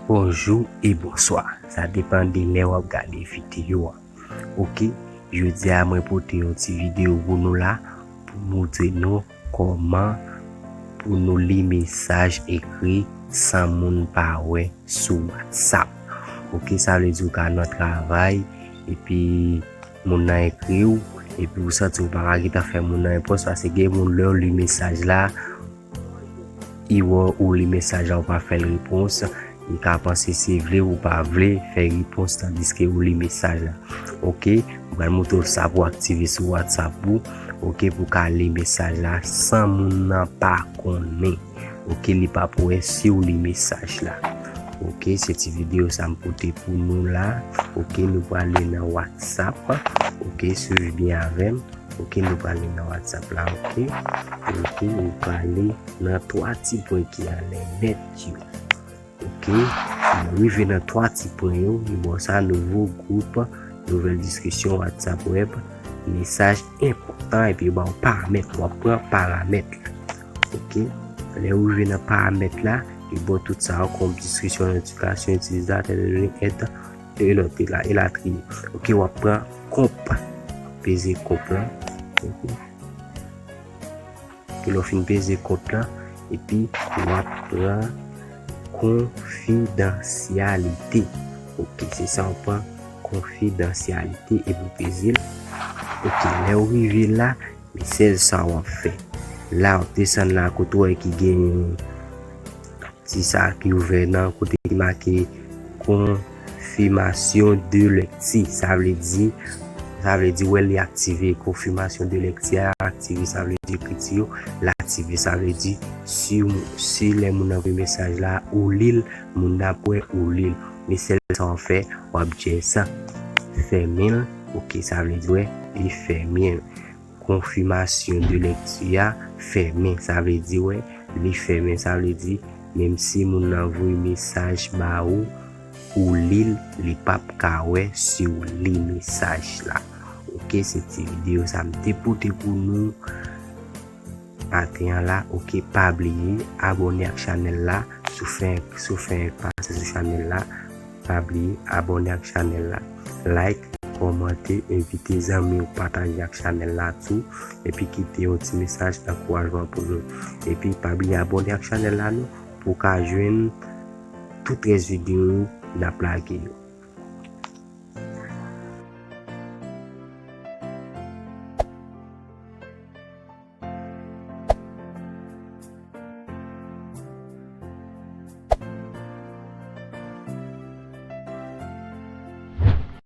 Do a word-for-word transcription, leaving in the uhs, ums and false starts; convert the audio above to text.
Bonjou e bonswa. Sa depann de lè w ap gade videyo a. Oke, jodi a mwen pote yon ti videyo pou nou la, pou montre nou kòman pou nou li mesaj ekri san moun pa wè sou WhatsApp. Oke, sa vle di ou ka nan travay, epi moun nan ekri w, epi ou santi ou pa ka gentan fè moun nan repons, paske gen moun lè w li mesaj la, i wè ou li mesaj la, ou pa fè l repons, li ka panse se vle ou pa vle fè repons, tandiske ou li mesaj la. Oke, mwen pral montre w sa pou aktive sou WhatsApp ou. Oke, pou ka li mesaj la san moun nan pa konnen. Oke, li p ap wè si w li mesaj la. Oke, se ti videyo sa m pote pou nou la. Oke, nou prale nan WhatsApp. Oke, swiv byen avè m. Oke, nou prale nan WhatsApp la, oke. Oke, nou prale nan twa ti pwen ki anlè nèt yo. Oke, nou rive nan twa ti pwen yo, li ba w sa nouvo gwoup, nouvèl diskisyon WhatsApp web, mesaj enpòtan, epi yo ba w paramèt, w ap pran paramèt la. Oke, lè ou rive nan paramèt la, li ba w tout sa yo kòm diskisyon, notifikasyon, itilizatè, link, et, e lòt, e la, elatriye. Oke, w ap pran konp, peze konp lan. Oke. Epi lè w fin peze konp lan, epi w ap pran konfidansyalite. Oke, se sa w pran, konfidansyalite, epi w peze l. Oke, lè w rive la, men sèl sa w ap fè. La, w ap desann la kote w wè ki gen ti sa ki ouvè nan kote ki make confirmation de lecture. Sa vle di, sa vle di, wè, li aktive, confirmation de lecture a aktive, sa vle di ekriti yo, l aktive, sa vle di, si, si lè moun nan voye mesaj la, ou li l, moun nan ap wè ou li l. Men sèl sa w ap fè, w ap just fèmen l, oke, sa vle di, wè, li fèmen l. Confirmation de lecture a fèmen, sa vle di, wè, li fèmen, sa vle di, menm si moun nan voye mesaj ba ou, ou li l, li p ap ka wè si w li mesaj la. Oke, se ti videyo sa m te pote pou nou maten an la. Oke, pa bliye abòne ak chanèl la. Si w fenk, si w fenk pase sou chanèl la, pa bliye abòne ak chanèl la. Like, kòmante, envite zanmi w pataje ak chanèl la tou, epi kite yon ti mesaj ankourajman pou nou. Epi pa bliye abòne ak chanèl la non, pou w ka jwenn tout rès videyo n ap lage yo.